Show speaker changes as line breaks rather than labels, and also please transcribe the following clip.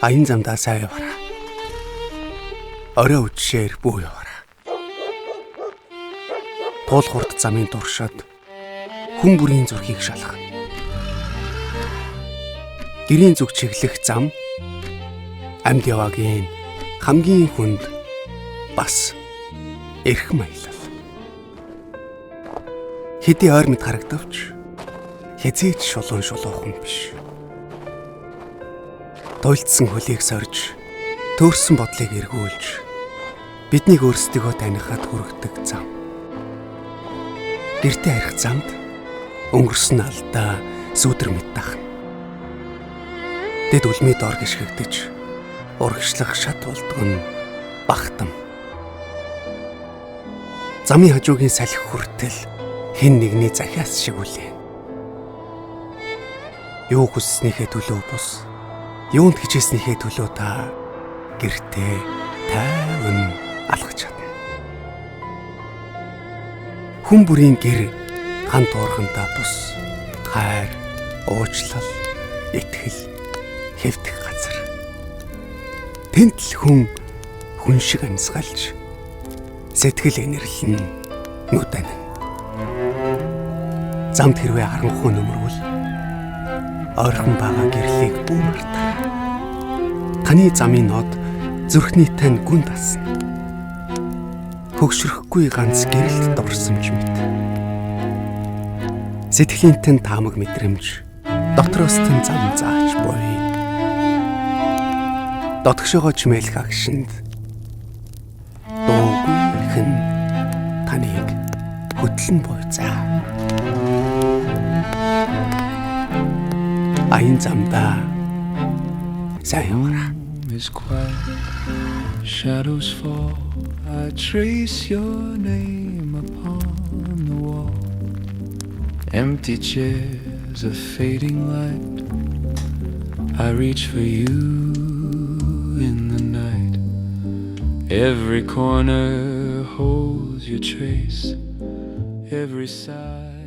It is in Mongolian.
Аян замдаа сайн яваарай. Орой үдшээр бүү яваарай. Туул хурд замын туршаад хүн бүрийн зүрхийг шалгана. Гэрийн зүг чиглэх зам амьд яваагийн хамгийн хүнд бас эрхэм аялал. Хэдий ойр мэд харагдавч хэзээ ч шулуун шулуухан биш. Туйлдсан хөлийг сорж, төөрсөн бодлыг эргүүлж, биднийг өөрсдийгөө танихад хүргэдэг зам. Гэртээ харих замд өнгөрсөн алдаа сүүдэр мэт дахна. Дэд үлмий дор гიშгэгдэж, урагшлах шат болдгоо нь багтам. Замын хажуугийн салхи хүртэл хэн нэгний захиас шиг үлээ. Юу хүсснийхээ төлөө бус, юунд хичээснийхээ төлөө та гэртээ тайван алхаж чадна. Хүн бүрийн гэр хан туурхантай бус хайр, уучлал, итгэл, хэвтэх газар. Тэнд л хүн хүн шиг амьсгалж, сэтгэл энэрлэн нүд анина. Замд хэрвээ харанхуй нөмрвөл ойрхон байгаа гэрлийг бүү мартаарай. Таны замын нод зүрхний тань гүн дасна. Хөгшөрөхгүй ганц гэрэлд дурсамж мэт. Сэтгэлийн тань таамаг мэдрэмж дотроос тань зам зааж буй. Дотгошоогоо чимээлэх агшинд дуугүй хэн таныг хөтлөн буй заа. Аян замдаа сайн яваарай.
Is quiet, shadows fall. I trace your name upon the wall. Empty chairs, a fading light. I reach for you in the night. Every corner holds your trace. Every sigh.